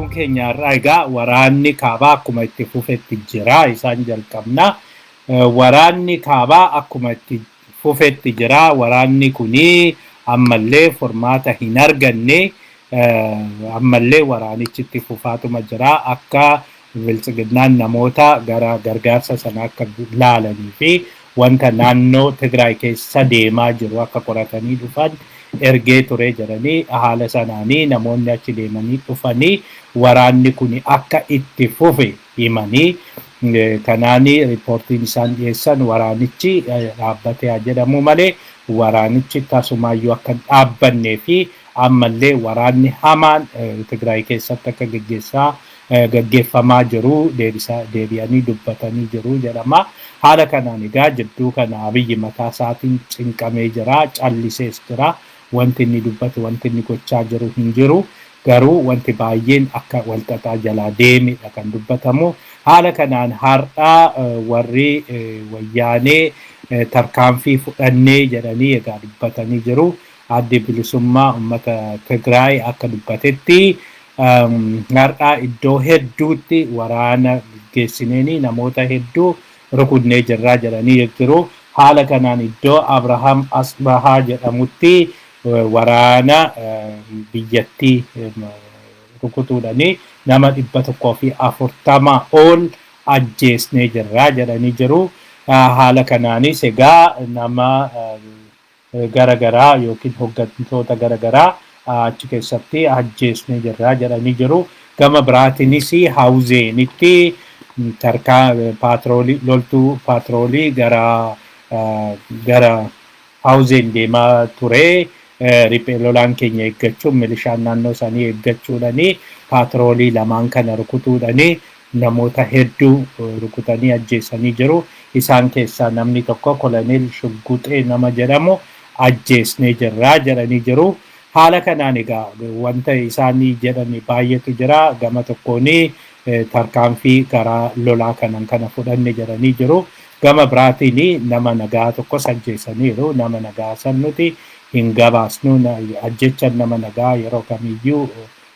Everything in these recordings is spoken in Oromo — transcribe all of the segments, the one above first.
Oduun keenya har'aa egaa waraanni kaabaa akkuma itti fufetti jira, isaan jalqabna. Waraanni kaabaa akkuma itti fufetti jira. Waraanni kuni ammallee furmaata hin arganne. Ammallee waraanichi itti fufaatuma jira. Akka Biltsiginnaan namoota gara gargaarsa sana akka laalanii fi wanta naannoo Tigraay keessa deemaa jiru akka qoratanii dhufan ergee ture jedhanii, haala sanaanii namoonni achi deemanii dhufanii waraanni kun akka itti fufe himanii. Kanaani riippoortiin isaan dhiyeessan waraanichi dhaabbatee haa jedhamu malee waraanichi tasumaayyuu akka hin dhaabbannee fi ammallee waraanni hamaan Tigraay keessatti akka gaggeeffamaa jiru deebi'anii dubbatanii jiru jedhama. Haala kanaan egaa jidduu kana Abiyyi mataa isaatiin cinqamee jira, callisees jira. Wanti inni dubbatu, wanti inni gochaa jiru hin jiru. Garuu wanti baay'een akka walxaxaa jalaa deemedha kan dubbatamu. Haala kanaan har'a warri Wayyaanee tarkaanfii fudhannee jedhanii egaa dubbatanii jiru. Addi Bilisummaa Uummata Tigraay akka dubbatetti, har'a iddoo hedduutti waraana geessineeni namoota hedduu rukunnee jirraa jedhanii jiru. Haala kanaan iddoo Abrahaam Asbahaa jedhamutti waraana biyyattii rukutuudhani nama 140 ol ajjeesnee jirraa jedhanii jiru. Haala kanaanis egaa nama gara garaa yookiin hooggantoota gara garaa achi keessatti ajjeesnee jirraa jedhanii jiru. Gama biraatiinis Hawuzeenitti tarkaa paatroolii, loltuu paatroolii gara Hawuzeen deemaa ture. Riphee lolaan keenya eeggachuun, milishaan naannoo isaanii eeggachuudhani paatroolii lamaan kana rukutuudhani namoota hedduu rukutanii ajjeesanii jiru. Isaan keessaa namni tokko Koloneel Shugguxee nama jedhamu ajjeesnee jirraa jedhanii jiru. Haala kanaan egaa wanta isaanii jedhan baay'eetu jira. Gama tokkoon tarkaanfii karaa lolaa kanan kana fudhanne jedhanii jiru. Gama biraatiin nama nagaa tokkos ajjeesaniiru. Nama nagaa san nuti hin gabaasnu. Ajjechan nama nagaa yeroo kamiyyuu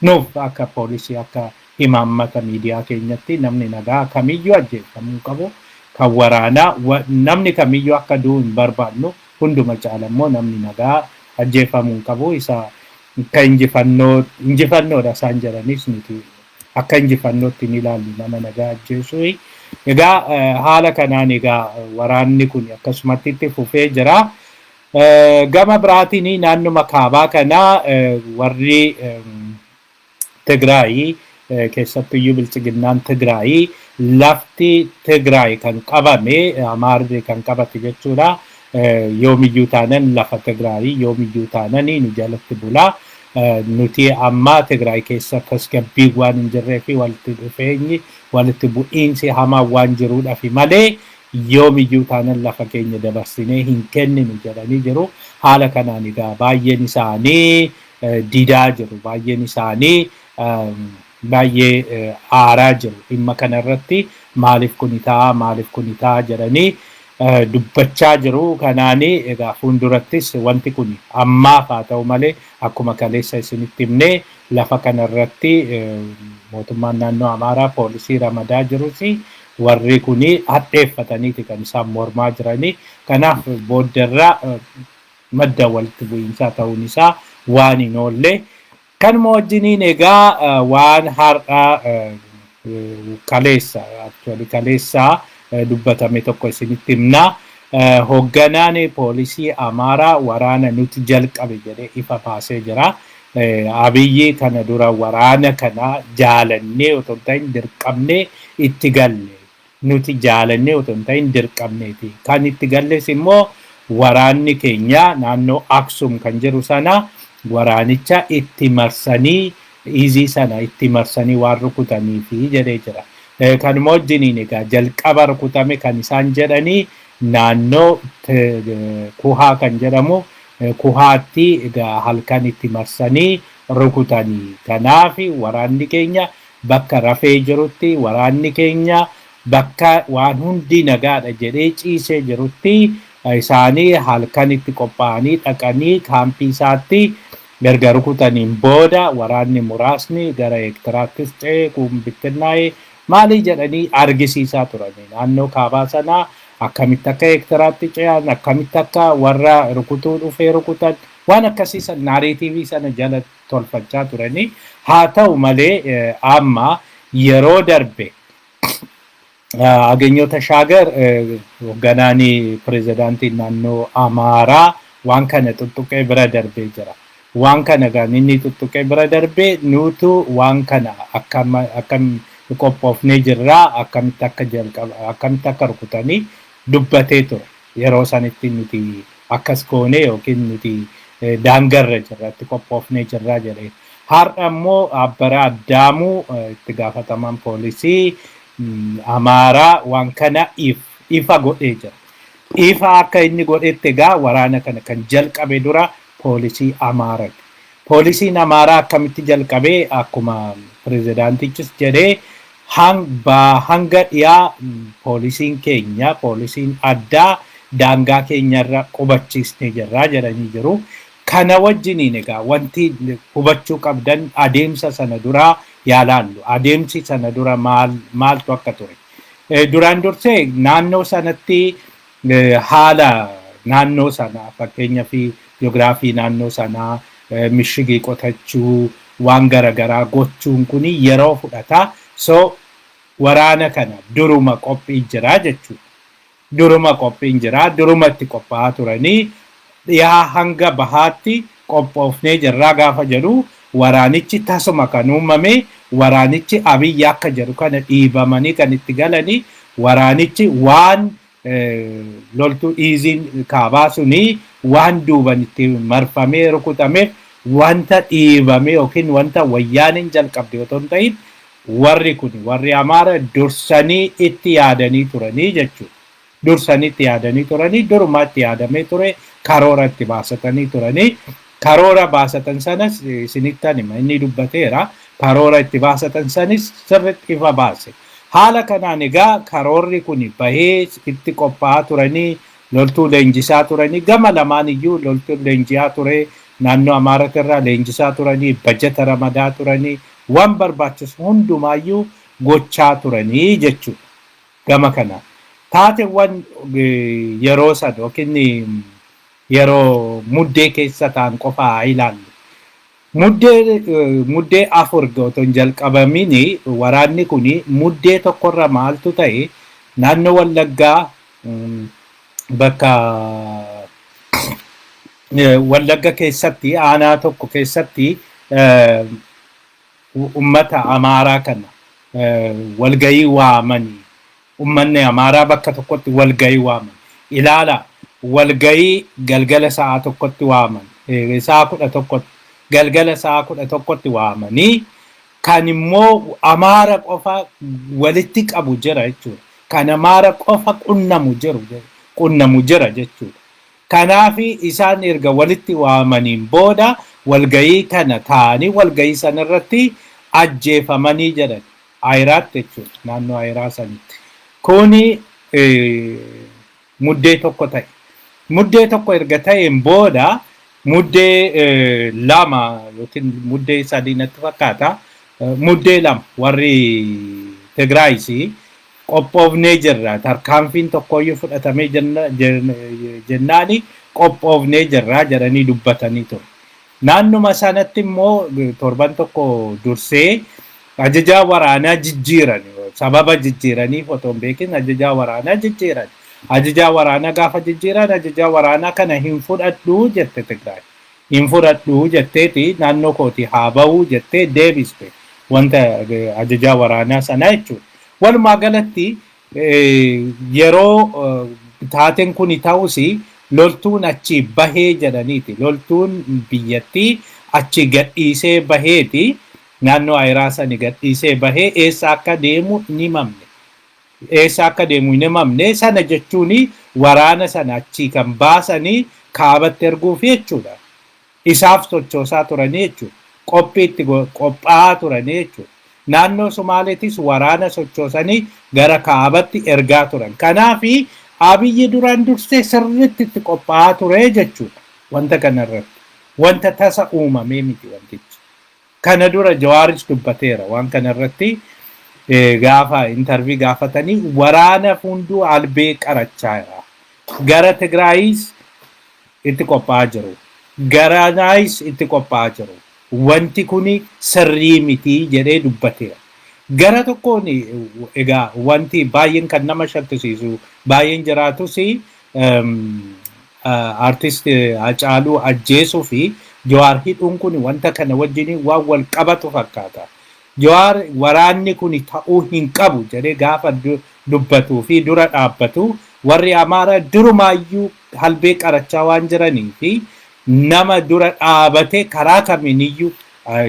nuuf akka poolisii, akka imaammata miidiyaa keenyatti namni nagaa kamiyyuu ajjeefamuu qabu. Kan waraanaa namni kamiyyuu akka du'u hin barbaannu. Hunduma caala immoo namni nagaa ajjeefamuu hin qabu. Isa akka injifannoodha isaan jedhanis nuti akka injifannootti ni ilaallu nama nagaa ajjeesuu. Egaa haala kanaan egaa waraanni kun akkasumatti itti fufee jira. Gama biraatiin naannuma kaabaa kana warri Tigraay, keessattuyyuu Biltsiginnaan Tigraay, lafti Tigraay kan qabame, Amaarri kan qabate jechuudha. Yoomiyyuu taanan lafa Tigraay yoomiyyuu taanan nu jalatti bulaa. Nuti amma Tigraay keessa tasgabbii waan hin jirree fi walitti dhufeenyi, walitti bu'iinsi hamaa waan jiruudhaaf malee yoomiyyuu taanan lafa keenya dabarsinee hin kenninu jedhanii jiru. Haala kanaan egaa baay'een isaanii didaa jiru. Baay'een isaanii baay'ee aaraa jiru. Dhimma kanarratti maaliif kuni ta'a, maaliif kuni ta'a jedhanii dubbachaa jiru. Kanaani egaa fuuldurattis wanti kun ammaaf haa ta'u malee, akkuma kaleessa isinitti himnee, lafa kanarratti mootummaan naannoo Amaaraa poolisii ramadaa jirus warri kuni hadheeffataniiti kan isaan mormaa jiranii. Kanaaf booddarraa madda walitti bu'iinsaa ta'uun isaa waan hin oolle. Kanuma wajjiniin egaa waan har'a, kaleessa, actually kaleessa dubbatame tokko isinitti himna. Hoogganaan poolisii Amaaraa waraana nuti jalqabe jedhee ifa baasee jira. Abiyyi kana dura waraana kana jaalannee otoo hin ta'in dirqamnee itti galle. Nuti jaalannee otoo hin ta'in dirqamneeti. Kan itti galles immoo waraanni keenya naannoo Aksum kan jiru sana waraanicha itti marsanii, izii sana itti marsanii waan rukutaniifi jedhee jira. Kanuma wajjiniin egaa jalqaba rukutame kan isaan jedhanii naannoo Kuhaa kan jedhamu, Kuhaatti egaa halkan itti marsanii rukutanii. Kanaaf waraanni keenya bakka rafee jirutti, waraanni keenya bakka waan hundi nagaadha jedhee ciisee jirutti, isaanii halkan itti qophaa'anii dhaqanii kaampii isaatti Erga rukutaniin booda waraanni muraasni gara Eertiraattis ce'ee kun bittinnaa'ee maalii jedhanii argisiisaa turani. Naannoo kaabaa sanaa akkamitti akka Eertiraatti ce'an, akkamitti akka warra rukutuu dhufee rukutan, waan akkasii san narrative sana jala tolfachaa turanii. Haa ta'u malee, amma yeroo darbe Ageenyoo Tashaagar, hogganaanii pirezidaantiin naannoo Amaaraa, waan kana tuttuqee bira darbee jira. Waan kana kan inni tuttuqee bira darbee, nuutu waan kana akkam qophoofnee jirraa, akkamitti akka jalqaba, akkamitti akka rukutanii dubbatee ture. Yeroo sanitti nuti akkas goone yookiin nuti daangarra jirra, itti qophoofnee jirraa jedhee. Har'a immoo Abbara Addaamuu, itti gaafatamaan poolisii Amaaraa, waan kana ifa godhee jira. Ifa akka inni godhetti egaa waraana kana kan jalqabe dura poolisii Amaaraati. Poolisiin Amaaraa akkamitti jalqabee? Akkuma pirezidaantichis jedhee, hanga dhiyaa poolisiin keenya, poolisiin addaa daangaa keenyarra qubachiisnee jirraa jedhanii jiru. Kana wajjiniin egaa wanti hubachuu qabdan, adeemsa sana duraa yaalaallu. Adeemsi sana dura maaltu akka ture. Duraan dursee naannoo sanatti haala naannoo sanaa, fakkeenyaa fi ji'oogiraafii naannoo sanaa, mishigii qotachuu, waan garaagaraa gochuun kun yeroo fudhata. So waraana kana duruma qophii jira jechuudha. Duruma qophiin jira, duruma itti qophaa'aa turanii, dhiyaa hanga bahaatti qophoofnee jirraa gaafa jedhu, waraanichi tasuma kan uumame, waraanichi Abiyyi akka jedhu kana dhiibamanii kan itti galanii, waraanichi waan loltuu iiziin kaabaa suni waan duuban itti marfamee rukutameef, wanta dhiibame yookiin wanta Wayyaaniin jalqabde otoo hin ta'in, warri kun, warri Amaara, dursanii itti yaadanii turanii jechuudha. Dursanii itti yaadanii turanii, durumaa itti yaadamee ture, karoora itti baasatanii turanii. Karoora baasatan sanas isinittan hima, inni dubbateera. Karoora itti baasatan sanis sirriitti ifa baase. Haala kanaan egaa karoorri kun bahee itti qophaa'aa turanii, loltuu leenjisaa turanii, gama lamaan iyyuu loltuun leenji'aa ture, naannoo Amaaratirraa leenjisaa turanii, bajata ramadaa turanii, waan barbaachisu hundumaayyuu gochaa turanii jechuudha. Gama kana taateewwan yeroo sana yookiin yeroo Muddee keessa ta'an qofa haa ilaallu. Muddee 4 otoo hin jalqabamin waraanni kun, Muddee 1rra maaltu ta'e? Naannoo Wallaggaa, bakka Wallagga keessatti aanaa tokko keessatti ummata Amaaraa kana walgayii waamanii, ummanni Amaaraa bakka tokkotti walgayii waaman. Ilaala, walgayii galgala sa'a 1tti waaman, sa'a 11tti, galgala sa'a 11tti waamanii, kan immoo Amaara qofa walitti qabu jira jechuudha. Kan Amaara qofa qunnamu jira jechuudha. Kanaaf isaan erga walitti waamaniin booda walgayii kana taa'anii walgayii sanarratti ajjeefamanii jedhan. Ayiraatti jechuudha. Naannoo Ayiraa sanitti. Kuni Muddee 1 ta'e. Muddee 1 erga ta'een booda Muddee 2 yookiin Muddee 3 natti fakkaata. Muddee 2 warri Tigraayis qophoofnee jirra. Tarkaanfiin tokkooyyuu fudhatamee jennaani qophoofnee jirra jedhanii dubbatanii ture. Naannuma sanatti immoo torban tokko dursee ajajaa waraanaa jijjiiran. Sababa jijjiiraniif otoo hin beekin ajajaa waraanaa jijjiiran. Ajajaa waraanaa gaafa jijjiiran, ajajaa waraanaa kana hin fudhadhuu jette Tigraay. Hin fudhadhuu jetteeti, naannoo kooti haa bahuu jettee deebiste wanta ajajaa waraanaa sanaa jechuudha. Walumaa galatti yeroo taateen kun ta'us loltuun achi bahee jedhaniiti. Loltuun biyyattii achi gadhiisee baheeti, naannoo Ayiraa sani gadhiisee bahee eessa akka deemu hin himamne. Eessa akka deemu hin himamne. Sana jechuun waraana sana achii kan baasanii kaabatti erguuf jechuudha. Isaaf sochoosaa turanii jechuudha. Qophii itti qophaa'aa turanii jechuudha. Naannoo Somaaleetis waraana sochoosanii gara kaabatti ergaa turan. Kanaafi Abiyyi duraan dursee sirriitti itti qophaa'aa ture jechuudha. Wanta kanarratti. Wanta tasa uumamee miti wantichi. Kana dura Jawaaris dubbateera waan kana irratti, gaafa interview gaafatanii waraana hunduu albee qarachaa jira. Gara Tigraayis itti qophaa'aa jiru. Gara Naayis itti qophaa'aa jiru. Wanti kuni sirrii miti jedhee dubbateera. Gara tokkoon egaa wanti baay'een kan nama shakkisiisu baay'een jiraatus, artist Hacaaluu ajjeesuu fi Jawaar hidhuun kun wanta kana wajjin waan wal qabatu fakkaata. Jawaar waraanni kun ta'uu hin qabu jedhee gaafa dubbatuu fi dura dhaabbatu, warri Amaaraa durumaayyuu halbee qarachaa waan jiranii fi nama dura dhaabate karaa kamiiniyyuu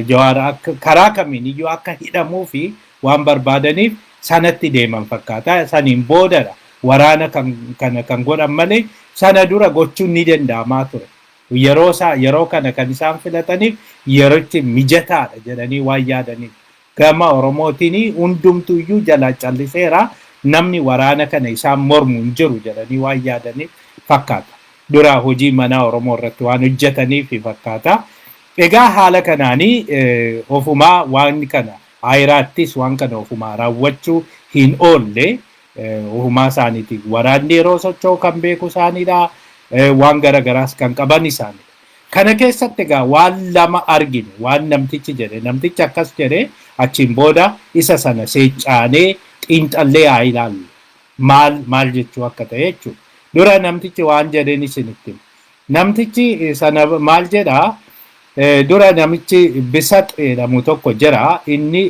Jawaar karaa kamiiniyyuu akka hidhamuu fi waan barbaadaniif sanatti deeman fakkaata. Saniin boodadha waraana kana kan godhan malee sana dura gochuun ni danda'amaa ture. Yeroo isaa yeroo kana kan isaan filataniif yerichi mijataadha jedhanii waan yaadaniif. Gama Oromootiin hundumtuyyuu jalaa calliseera, namni waraana kana isaan mormu hin jiru jedhanii waan yaadaniif fakkaata. Dura hojii manaa Oromoo irratti waan hojjetaniif fakkaata. Egaa haala kanaanii ofumaa waan kana ayiraattis waan kana ofumaa raawwachuu hin oolle. Ofumaa isaaniiti. Waraanni yeroo socho'u kan beeku isaaniidha. Waan garagaraas kan qaban isaaniidha. Kana keessatti egaa waan lama argine. Waan namtichi jedhe, namtichi akkas jedhe, achiin booda isa sana seeccaanee xiinxallee haa ilaallu. Maal maal jechuu akka ta'e jechuudha. Dura namtichi waan jedheen isinitti. Namtichi sana maal jedhaa? Dura namichi Bisat jedhamu tokko jira. Inni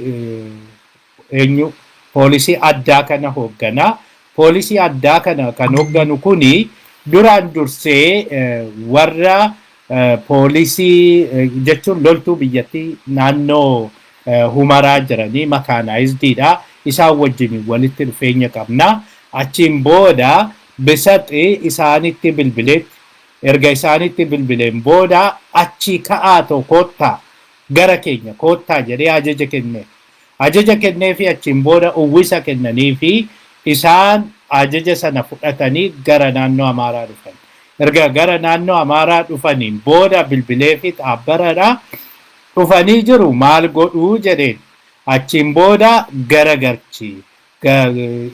eenyu? Poolisii addaa kana hoogganaa. Poolisii addaa kana kan hoogganu kuni duraan dursee warra poolisii jechuun loltuu biyyattii naannoo Humaraa jiranii mechanizediidha. Isaan wajjin walitti dhufeenya qabna. Achiin booda Bisaxi isaanitti bilbileetti, erga isaanitti bilbileen booda achii ka'aatoo koottaa, gara keenya koottaa jedhee ajaja kenne. Ajaja kennee fi achiin booda uwwisa kennanii fi isaan ajaja sana fudhatanii gara naannoo Amaaraa dhufan. Erga gara naannoo Amaaraa dhufaniin booda bilbilee fi xaabbaradha dhufanii jiru, maal godhuu jedheen. Achiin booda gara garchi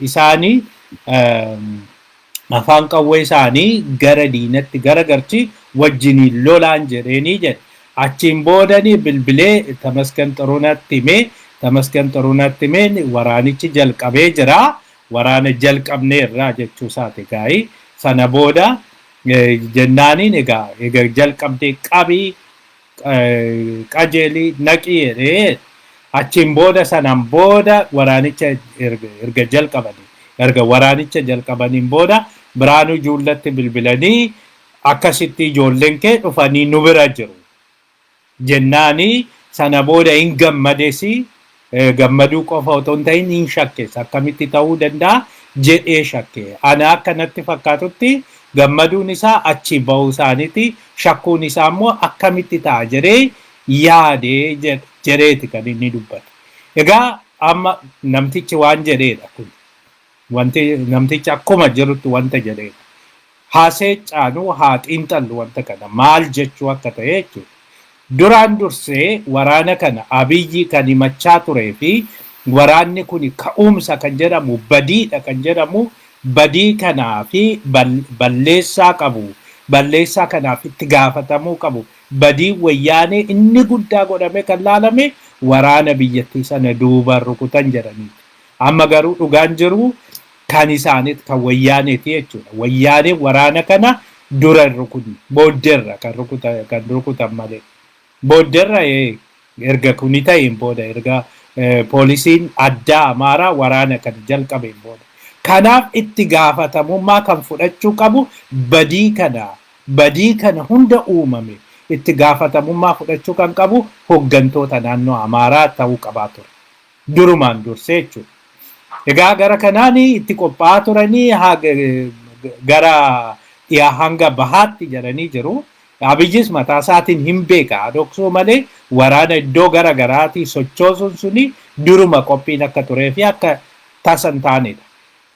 isaanii afaan qawwee isaanii gara diinatti gara garchi wajjiniin lolaan jedheenii jedhe. Achiin boodanii bilbilee Tamasgan Xurunaatti himee, Tamasgan Xurunaatti himeen waraanichi jalqabee jira. Waraana jalqabneerraa jechuu isaati gaa'ii. Sana booda jennaaniin egaa jalqabdee qabii qajeelii naqii jedhee, achiin booda sanaan booda waraanicha erga jalqabanii, erga waraanicha jalqabaniin booda Biraanuu Juullatti bilbilanii akkasitti ijoolleen kee dhufanii nu bira jiru jennaanii, sana booda hin gammades. Gammaduu qofa otoo hin ta'in hin shakkes, akkamitti ta'uu danda'a jedhee shakke. Ana akka natti fakkaatutti gammaduun isaa achi bahuu isaaniiti, shakkuun isaa immoo akkamitti ta'a jedhee yaadee jedheeti kan inni dubbate. Egaa amma namtichi waan jedheedha kun. Wanti namtichi akkuma jirutti wanta jedheedha. Haa seeccaanu, haa xiinxallu wanta kana maal jechuu akka ta'e jechuudha. Duraan dursee waraana kana Abiyyi kan himachaa turee fi waraanni kun ka'umsa kan jedhamu badiidha kan jedhamu, badii kanaa fi balleessaa qabu, balleessaa kanaaf itti gaafatamuu qabu, badii Wayyaanee inni guddaa godhame kan laalame waraana biyyattii sana duuba rukutan jedhaniiti. Amma garuu dhugaan jiru kan isaaniit, kan Wayyaaneeti jechuudha. Wayyaaneen waraana kana dura hin rukunne, booddeerra kan rukutan malee. Booddeerra erga kuni ta'een booda, erga poolisiin addaa Amaaraa waraana kana jalqabeen booda. Kanaaf itti gaafatamummaa kan fudhachuu qabu, badii kana hunda uumame itti gaafatamummaa fudhachuu kan qabu hooggantoota naannoo Amaaraa ta'uu qabaa ture. Durumaan dursee jechuudha. Egaa gara kanaan itti qophaa'aa turanii gara dhiyaa hanga bahaatti jedhanii jiru. Abiyyis mataa isaatiin hin beeka. Dhoksuu malee waraana iddoo gara garaatii sochoosuun suni duruma qophiin akka turee fi akka tasa hin taanedha.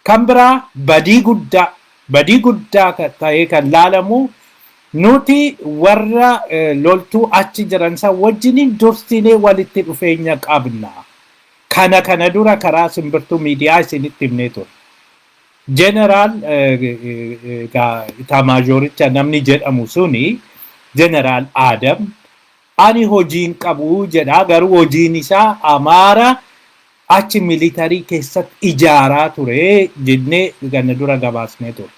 Kan biraa badii guddaa ta'ee kan laalamu Nuti warra loltuu achi jiran san wajjiniin dursinee walitti dhufeenya qabna. Kana dura karaa Simbirtuu Miidiyaa isinitti himnee ture. Jeneraal Itaamaajooricha namni jedhamu suni, Jeneraal Aadam, ani hojiin qabu jedha, garuu hojiin isaa Amaara achi military keessatti ijaaraa ture jennee kana dura gabaasnee ture.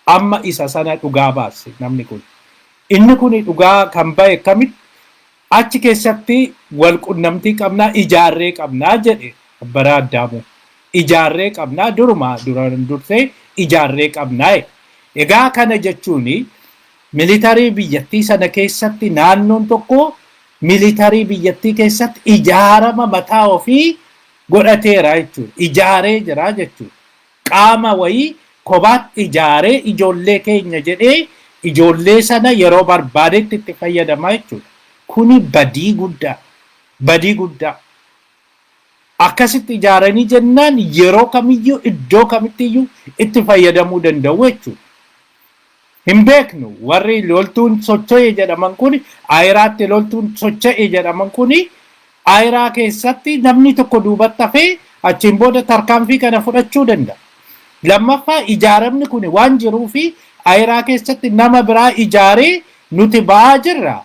Amma isa sana dhugaa baase namni kun. Inni kun dhugaa kan bahe akkamitti? Achi keessatti wal qunnamtii qabnaa, ijaarree qabnaa jedhe Abbara Addaamuu. Ijaarree qabnaa, duruma duraan dursee ijaarree qabnaa. Egaa kana jechuun military biyyattii sana keessatti naannoon tokko military biyyattii keessatti ijaarama mataa ofii godhateera jechuudha. Ijaaree jira jechuudha. Qaama wayii kophaatti ijaaree ijoollee keenya jedhee ijoollee sana yeroo barbaadetti itti fayyadamaa jechuudha. Kuni badii guddaa. Badii guddaa. Akkasitti ijaaranii jennaan yeroo kamiyyuu, iddoo kamittiyyuu itti fayyadamuu danda'u jechuudha. Hin beeknu, warri loltuun socho'e jedhaman kun, ayiraatti loltuun socho'e jedhaman kun, ayiraa keessatti namni tokko duubatti hafee achiin booda tarkaanfii kana fudhachuu danda'a. Lammaffaa, ijaaramni kun waan jiruufi ayiraa keessatti nama biraa ijaaree nuti ba'aa jirra.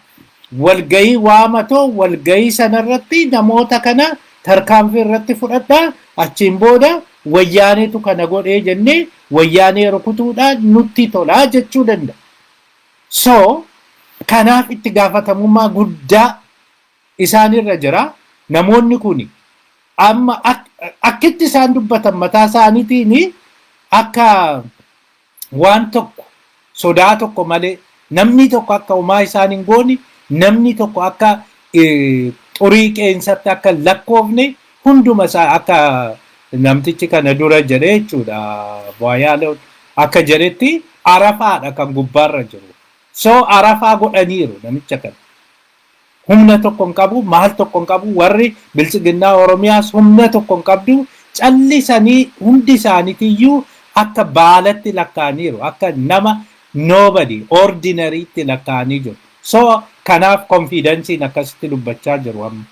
Walgahii waamatoo walgahii sanarratti namoota kana tarkaanfii irratti fudhadhaa, achiin booda Wayyaaneetu kana godhee jennee Wayyaanee rukutuudhaan nutti tolaa jechuu danda'a. So kanaaf itti gaafatamummaa guddaa isaanirra jira. Namoonni kun amma akkitti isaan dubbatan mataa isaaniitiin akka waan tokko sodaa tokko malee, namni tokko akka homaa isaan hin goone, namni tokko akka xurii qeensatti akka hin lakkoofne, hunduma isaa akka namtichi kana dura jedhe jechuudha. Bu'aa akka jedhetti arafaadha kan gubbaarra jiru. So arafaa godhaniiru namicha kana. Humna tokko hin qabu, maal tokko hin qabu, warri Biltsiginnaa Oromiyaas humna tokko hin qabdu, callisanii hundi isaaniitiyyuu akka baalatti lakkaa'aniiru, akka nama nobody ordinarytti lakkaa'anii jiru. So kanaaf confidenceiin akkasitti dubbachaa jiru amma.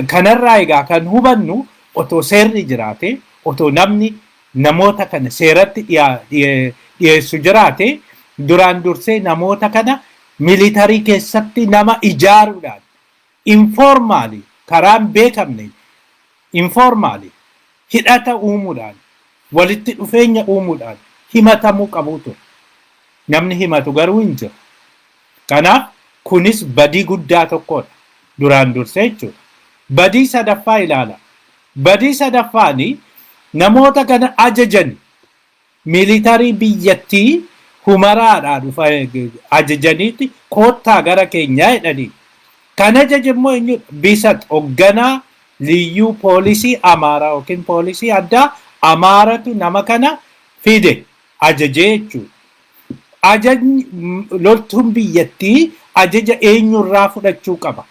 Kanarraa egaa kan hubannu, otoo seerri jiraate, otoo namni namoota kana seeratti dhiyeessu jiraate, duraan dursee namoota kana military keessatti nama ijaaruudhaan informally, karaan beekamne informally hidhata uumuudhaan, walitti dhufeenya uumuudhaan himatamuu qabu ture. Namni himatu garuu hin jiru. Kanaaf kunis badii guddaa tokkodha. Duraan dursee jechuudha. Badii sadaffaa ilaala. Badii sadaffaani namoota kana ajajan, military biyyattii Humaraadhaa dhufa ajajaniitti koottaa gara keenyaa jedhanii. Kan ajaje immoo eenyu? Bisat hoogganaa liyyuu poolisii Amaaraa yookiin poolisii addaa Amaaratu nama kana fide ajajee jechuudha. Ajajni loltuun biyyattii ajaja eenyurraa fudhachuu qaba?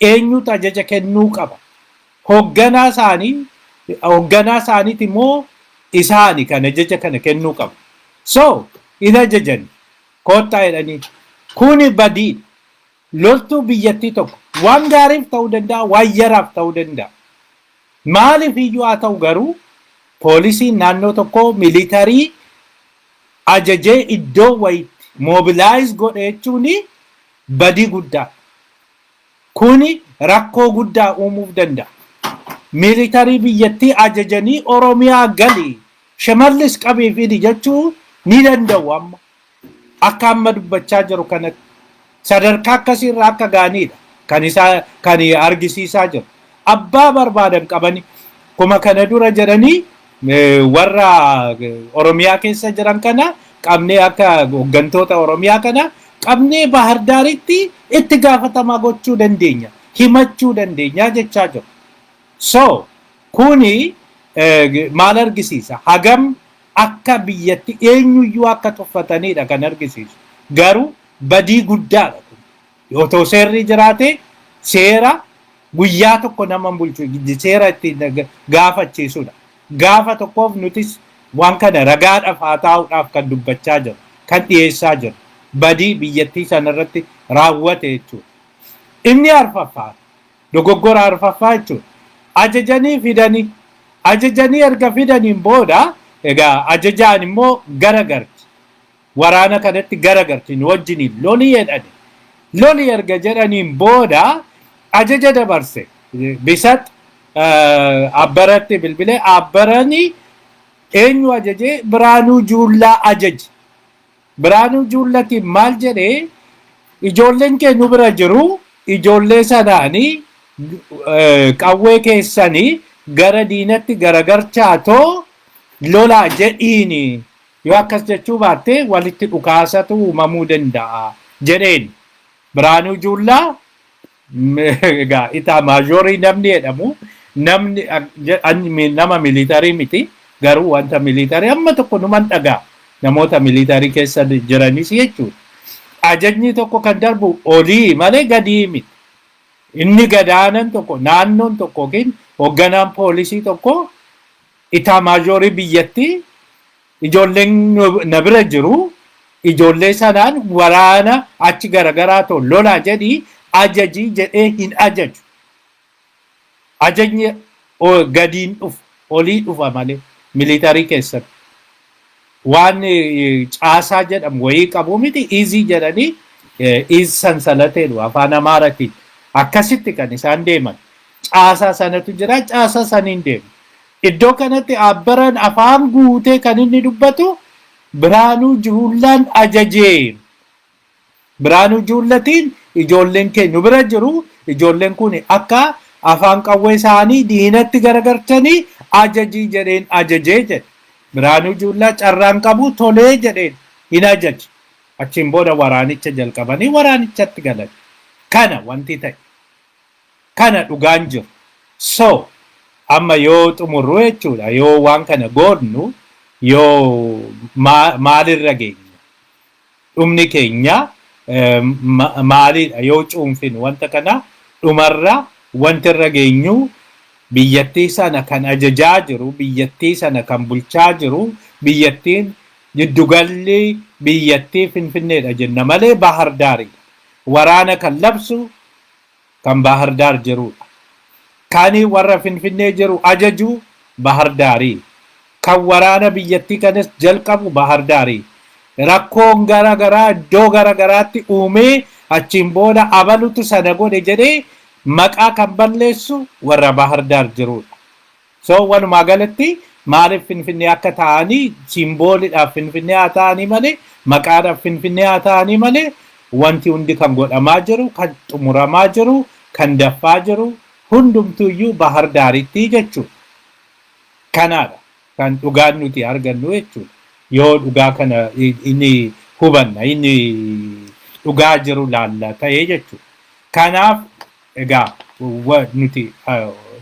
Eenyutu ajaja kennuu qaba? Hoogganaa isaaniiti immoo isaani kan ajaja kana kennuu qaba. So in ajajan, koottaa jedhanii, kuni badii. Loltuu biyyattii tokko waan gaariif ta'uu danda'a, waan yaraaf ta'uu danda'a. Maaliif iyyuu haa ta'u garuu poolisiin naannoo tokkoo military ajajee iddoo wayitti mobilize godhe jechuun badii guddaa. Kuni rakkoo guddaa uumuuf danda'a. Military biyyattii ajajanii Oromiyaa galii Shimallis qabii fidi jechuu ni danda'u amma. Akka amma dubbachaa jiru kanatti sadarkaa akkasiirra akka ga'anidha kan isaa kan argisiisaa jiru. Abbaa barbaadan qabanii kuma kana dura jedhanii warra Oromiyaa keessa jiran kana qabnee, akka hooggantoota Oromiyaa kana qabnee Bahar Daaritti itti gaafatamaa gochuu dandeenya, himachuu dandeenya jechaa jiru. So kuni maal argisiisa? Hagam akka biyyatti eenyuyyuu akka tuffatanidha kan argisiisu. Garuu badii guddaadha kun. Otoo seerri jiraate seera guyyaa tokko nama bulchu, seera ittiin gaafachiisudha. Gaafa tokkoof nutis waan kana ragaadhaaf haa taa'uudhaaf kan dubbachaa jiru, kan dhiyeessaa jiru. Badii biyyattii sanarratti raawwate jechuudha. Inni arfaffaa, dogoggora arfaffaa jechuudha. Ajajanii fidanii, ajajanii erga fidaniin booda egaa ajajaan immoo garagarti. Waraana kanatti garagarti, nu wajjiniin loli jedhani. Loli erga jedhaniin booda ajaja dabarse. Bisat Abbaratti bilbilee, Abbaranii eenyu ajajee? Biraanuu Juullaa ajaje. Biraanuu Juullatiin maal jedhee? Ijoolleen kee nu bira jiru, ijoollee sanaanii qawwee keessanii gara diinatti garagarchaa too lolaa jedhiini, yoo akkas jechuu baatte walitti dhukaasatu uumamuu danda'a jedheen. Biraanuu Juullaa egaa itaamaajorii namni jedhamu, namni nama militarii miti, garuu wanta militarii amma tokko numan dhagaa, namoota militarii keessa jiranis jechuudha. Ajajni tokko kan darbu olii malee gadii miti. Inni gadaanan tokko, naannoon tokko yookiin hoogganaan poolisii tokko itaamaajorii biyyattii, ijoolleen na bira jiru, ijoollee sanaan waraana achi garagaraa ta'u lolaa jedhii ajajii jedhee hin ajaju. Ajajni gadiin dhufu, olii dhufa malee militarii keessatti. Waan caasaa jedhamu wayii qabu miti, iizii jedhanii, iz sansalateedhu afaan Amaaratiin. Akkasitti kan isaan deeman. Caasaa sanatu jira, caasaa saniin deemu. Iddoo kanatti Abbaran afaan guutee kan inni dubbatu Biraanuu Juullaan ajajee. Biraanuu Juullatiin ijoolleen keenya nu bira jiru, ijoolleen kun akka afaan qawwee isaanii diinatti garagarchanii ajajii jedheen ajajee jedhe. Biraanuu Juullaa carraan qabu, tolee jedheen, hin ajaje. Achiin booda waraanicha jalqabanii waraanichatti galan. Kana wanti ta'e. Kana dhugaan jiru. So amma yoo xumurru jechuudha, yoo waan kana goodnu, yoo maalirra geenya? Dhumni keenya maalidha? Yoo cuunfinu wanta kana, dhumarra wanti irra geenyu, biyyattii sana kan ajajaa jiru, biyyattii sana kan bulchaa jiru, biyyattiin giddugalli biyyattii Finfinneedha jenna malee Bahar Daaridha. Waraana kan labsu kan Bahar Daar jirudha. Kan warra Finfinnee jiru ajaju Bahar Daarii. Kan waraana biyyattii kanas jalqabu Bahar Daarii. Rakkoon gara garaa iddoo gara garaatti uumee achiin booda abalutu sana godhe jedhee maqaa kan balleessu warra Bahar Daar jirudha. So walumaa galatti maaliif Finfinnee akka ta'anii, simboolidhaaf Finfinnee haa ta'anii malee, maqaadhaaf Finfinnee haa ta'anii malee, wanti hundi kan godhamaa jiru, kan xumuramaa jiru, kan daffaa jiru hundumtuuyyuu Bahar Daaritti jechuudha. Kanaadha kan dhugaan nuti argannu jechuudha. Yoo dhugaa kana inni hubanna, inni dhugaa jiru laalla ta'ee jechuudha. Kanaaf egaa nuti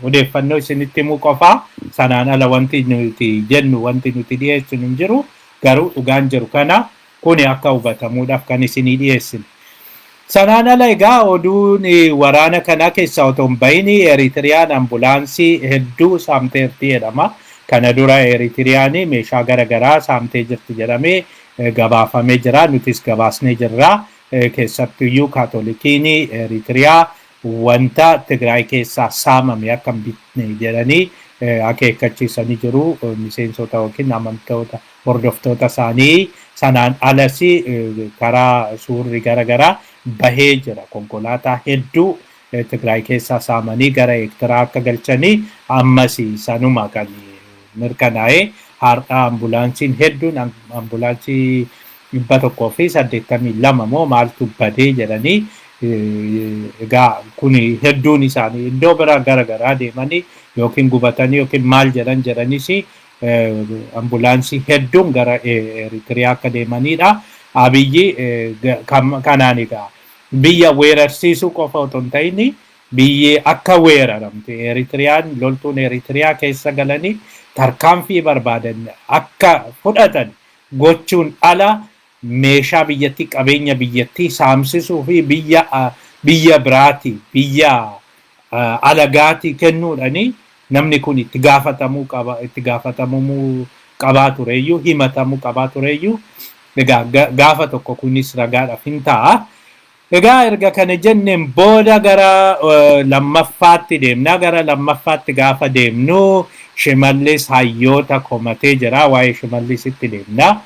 odeeffannoo isinitti himuu qofaa, sanaan ala wanti nuti jennu, wanti nuti dhiyeessinu hin jiru. Garuu dhugaan jiru kana, kuni akka hubatamuudhaaf kan isinii dhiyeessine. Sanaan ala egaa oduun waraana kanaa keessaa otoo hin bahin, Eritiriyaan ambulaansii hedduu saamteerti jedhama. Kana dura Eritiriyaan meeshaa gara garaa saamtee jirti jedhamee gabaafamee jira. Nutis gabaasnee jirra. Keessattuyyuu Kaatolikiin Eritiriyaa wanta Tigraay keessaa saamame akka hin bitne jedhanii akeekkachiisanii jiru. Miseensota yookiin amantoota hordoftoota isaanii. Sanaan alas karaa suurri gara garaa bahee jira. Konkolaataa hedduu Tigraay keessaa saamanii gara Eertiraa akka galchanii ammas sanuma kan mirkanaa'ee. Har'a ambulaansiin hedduun, ambulaansii 182 moo maaltu badee jedhanii, egaa kun hedduun isaanii iddoo biraa gara garaa deemanii yookiin gubatanii yookiin maal jedhan jedhanis, ambulaansii hedduun gara Eritiriyaa akka deemanidha. Abiyyi kanaan egaa biyya weerarsiisuu qofa otoo hin ta'in, biyyi akka weeraramte, Eritiriyaan, loltuun Eritiriyaa keessa galanii tarkaanfii barbaadan akka fudhatan gochuun ala, meeshaa biyyattii, qabeenya biyyattii saamsisuu fi biyya biraati, biyya alagaatii kennuudhani namni kun itti gaafatamuu qaba, itti gaafatamuu qabaa tureyyuu, himatamuu qabaa tureyyuu. Egaa gaafa tokko kunis ragaadhaaf hin ta'a. Egaa erga kana jenneen booda gara lammaffaatti deemna. Gara lammaffaatti gaafa deemnu, Shimallis hayyoota komatee jira. Waa'ee Shimallisitti deemna.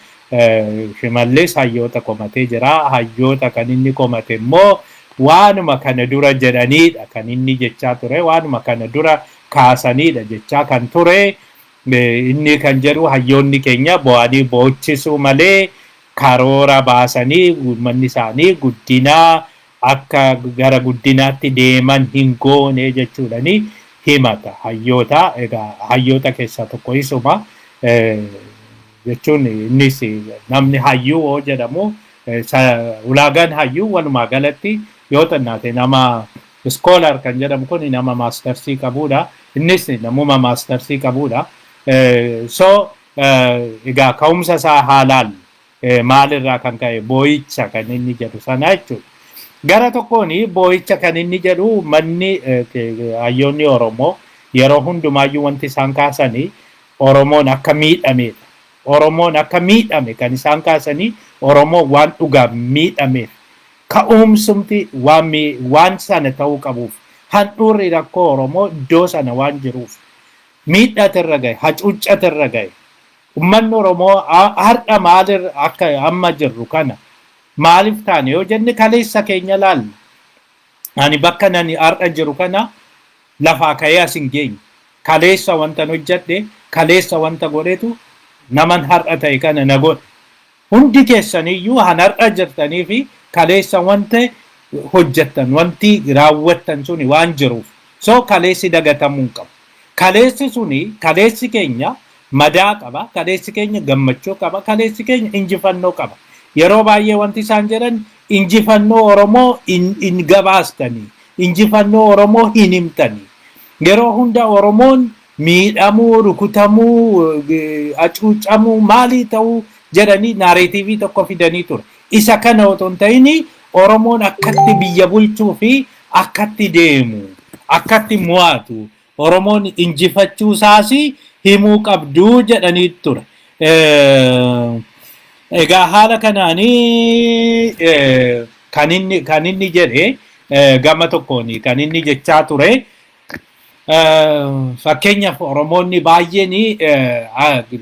Shimallis hayyoota komatee jira. Hayyoota kan inni komate immoo waanuma kana dura jedhaniidha kan inni jechaa ture. Waanuma kana dura kaasaniidha jechaa kan ture. Inni kan jedhu, hayyoonni keenya bo'anii boochisuu malee karoora baasanii uummanni isaanii guddinaa akka gara guddinaatti deeman hin goone jechuudhani himata hayyoota. Egaa hayyoota keessaa tokko isuma jechuun, innis namni hayyuu hoo jedhamu, ulaagaan hayyuu walumaa galatti yoo xinnaate nama scholar kan jedhamu kun nama mastersii qabudha. Innis namuma mastersii qabudha. So egaa ka'umsa isaa haalaan maalirraa kan ka'e boo'icha kan inni jedhu sana jechuudha. Gara tokkoon boo'icha kan inni jedhu, manni hayyoonni Oromoo yeroo hundumaayyuu wanti isaan kaasanii Oromoon akka miidhamedha. Oromoon akka miidhame kan isaan kaasanii, Oromoon waan dhugaan miidhameef, ka'umsumti waan sana ta'uu qabuuf, handhuurri rakkoo Oromoo iddoo sana waan jiruuf, miidhatirra gahe, hacuuccatirra gahe. Uummanni Oromoo har'a maalirra akka amma jirru kana maaliif taane yoo jenne, kaleessa keenya laalla. Ani bakka nani har'a jiru kana lafaa ka'ee as hin geenye. Kaleessa wanta hojjedhe, kaleessa wanta godhetu naman har'a ta'e kana na godhe. Hundi keessaniyyuu han har'a jirtanii fi kaleessa wanta hojjettan, wanti raawwattan suni waan jiruuf. So kaleessi dagatamuu hin qabu. Kaleessi suni, kaleessi keenya madaa qaba, kaleessi keenya gammachuu qaba, kaleessi keenya injifannoo qaba. Yeroo baay'ee wanti isaan jedhan, injifannoo Oromoo hin gabaastanii, injifannoo Oromoo hin himtanii. Yeroo hunda Oromoon miidhamuu, rukutamuu, hacuucamuu, maalii ta'uu jedhanii narrative tokko fidanii ture. Isa kana otoo hin ta'in, Oromoon akkatti biyya bulchuu fi akkatti deemu, akkatti mo'atu, Oromoon injifachuu isaas himuu qabduu jedhanii ture. Egaa haala kanaanii kan inni jedhe, gama tokkoon kan inni jechaa ture. Fakkeenyaaf, Oromoonni baay'een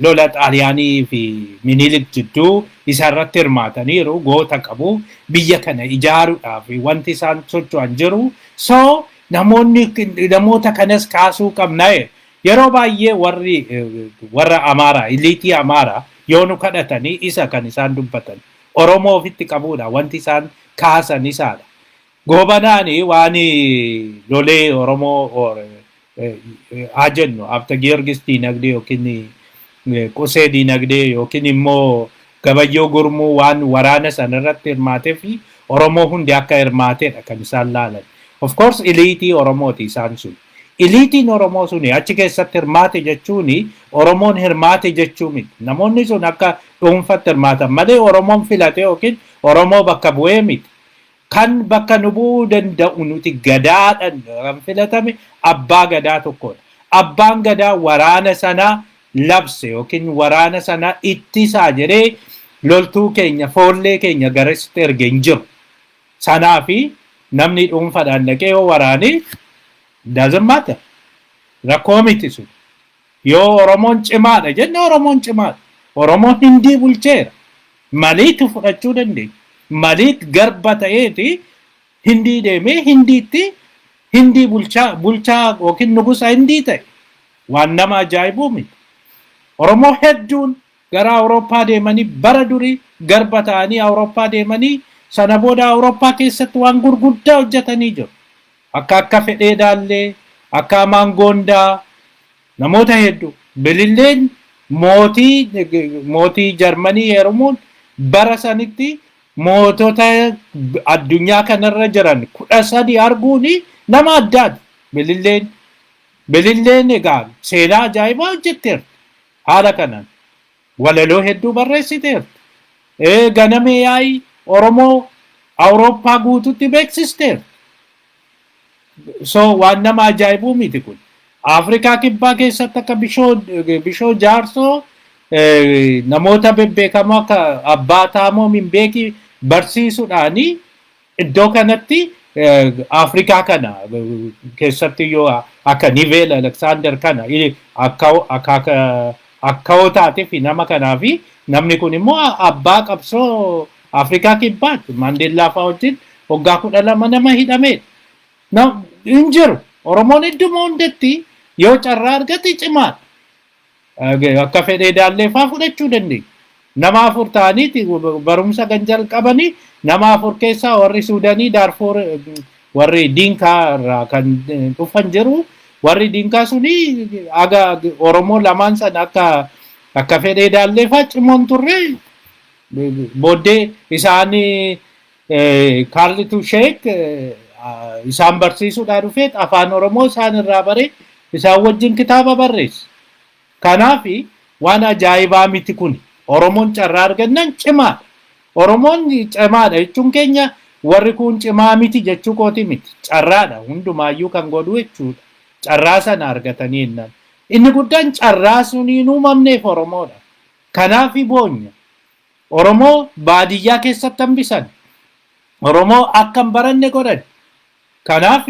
lola Xaaliyaanii fi Minilik jidduu isarratti hirmaataniiru, goota qabu, biyya kana ijaaruudhaaf wanti isaan socho'an jiru. So namoonni namoota kanas kaasuu qabna. Yeroo baay'ee warri warra Amaaraa, elite Amaaraa yoo nu kadhatanii, isa kan isaan dubbatan. Oromoo ofitti qabuudha wanti isaan kaasan isaadha. Goobanaani waan lolee Oromoo haa jennu, Abta Giyoorgis diinagdee yookiin Qusee diinagdee yookiin immoo Gabayyoo Gurmuu waan waraana sana irratti hirmaatee fi Oromoo hundi akka hirmaateedha kan isaan laalan. Of course, elite Oromooti isaan sun. Eliteiin Oromoo suni achi keessatti hirmaate jechuun Oromoon hirmaate jechuu miti. Namoonni sun akka dhuunfatti hirmaatan malee Oromoon filate yookiin Oromoo bakka bu'ee miti. Kan bakka nu bu'uu danda'u, nuti gadaadhaan kan filatame abbaa gadaa tokkodha. Abbaan gadaa waraana sana labse yookiin waraana sana ittisaa jedhee loltuu keenya, foollee keenya garasitti erge hin jiru. Sanaafi namni dhuunfaadhaan dhaqee yoo waraane, doesn't matter. Rakkoo miti sun. Yoo Oromoon cimaadha jenne, Oromoon cimaadha. Oromoon Hindii bulcheera. Maliitu fudhachuu dandeenya? Maliik garba ta'eeti Hindii deemee Hindiitti Hindii bulchaa yookiin nugusa Hindii ta'e. Waan nama ajaa'ibuu miti. Oromoo hedduun gara Awurooppaa deemanii, bara durii garba ta'anii Awurooppaa deemanii, sana booda Awurooppaa keessatti waan gurguddaa hojjetanii jiru. Akka Fedhee Daallee, akka Amaan Goondaa, namoota hedduu. Bililleen mootii Jarmanii heerumuun bara sanitti mootota addunyaa kanarra jiran 13 arguun nama addaati. Bililleen egaa seenaa ajaa'ibaa hojjetteerti. Haala kanaan walaloo hedduu barreessiteerti. Ganamee yaa'ii Oromoo Awurooppaa guututti beeksisteerti. So waan nama ajaa'ibuu miti kun. Afrikaa Kibbaa keessatti akka Bishoo Jaarsoo Namoota bebbeekamoo akka Abbaa Taamoo Minbeekii barsiisuudhaani iddoo kanatti Afrikaa kana keessatti yoo akka Niveel Alexander kana akka taatee fi nama kanaa fi namni kun immoo abbaa qabsoo Afrikaa Kibbaatti Maandeellaa fa'aa wajjin waggaa 12 nama hidhamedha. Hin jiru. Oromoon idduma hundatti yoo carraa argate cimaadha. Akka fedhee daallee fa'aa fudhachuu dandeenya. Nama afur ta'aniiti barumsa kan jalqabanii. Nama afur keessaa warri Suudanii, Daarfuur, warri Diinkaa irraa kan dhufan jiru. Warri Diinkaa suni aga Oromoo lamaan sana akka fedhee daallee fa'aa cimoon turre. Booddee isaan Kaarli Tusheek isaan barsiisuudhaa dhufeet afaan Oromoo isaan irraa baree isaan wajjin kitaaba barreesse. Kanaaf waan ajaa'ibaa miti kun. Oromoon carraa argannaan cimaadha. Oromoon cimaadha jechuun keenya warri kun cimaa miti jechuu kooti miti. Carraadha hundumaayyuu kan godhu jechuudha. Carraa sana argatanii jennaan. Inni guddaan carraa sun hin uumamneef Oromoodha. Kanaaf boonya. Oromoo baadiyyaa keessatti hambisan. Oromoo akka hin baranne godhan. Kanaaf